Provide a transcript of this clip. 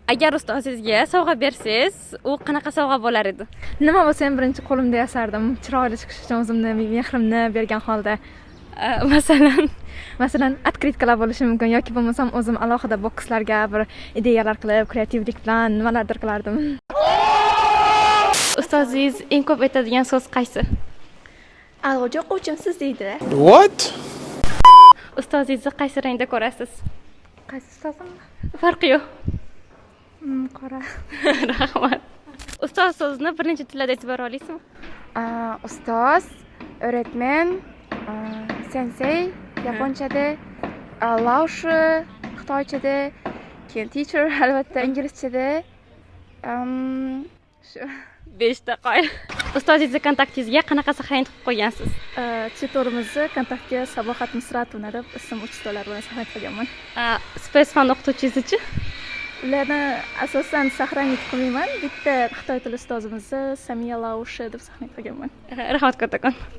Agar ustozingizga sovg'a bersangiz, u qanaqa sovg'a bo'lar edi? Nima bo'lsa ham birinchi qo'limda yasardim, chiroyli chiqishi uchun o'zimni mehrimni bergan holda. Masalan? Masalan, открытка lar bo'lishi mumkin yoki bo'lmasam o'zim alohida bokslarga bir ideyalar qilib, kreativlik bilan nimalardir qilardim. Ustozingiz eng ko'p aytadigan so'z qaysi? A'lochi o'quvchimsiz deydi. What? Ustozingizni qaysi rangda ko'rasiz? Qaysi ustozim? Farqi yo'q. Qora. Rahmat. Ustoz so'zini bir necha tillarda aytib bera olasizmi? Ustoz, öğretmen, sensei yaponchada, 老师 xitoychada, keyin teacher albatta inglizchada. Shu. Beshta qo'y. Ustozingizni kontaktingizga qanaqa сохранить qilib qo'ygansiz? Tutorimizni kontaktga Sabohat Nusratovna deb ism отчество lar bilan сохранить qilganman. Space fan o'qituvchingizni-chi? Ularni asosan сохранить qilmayman. Bitta xitoy tili ustozimizni Samiya 老师 deb сохранить qilganman. Rahmat kattakon.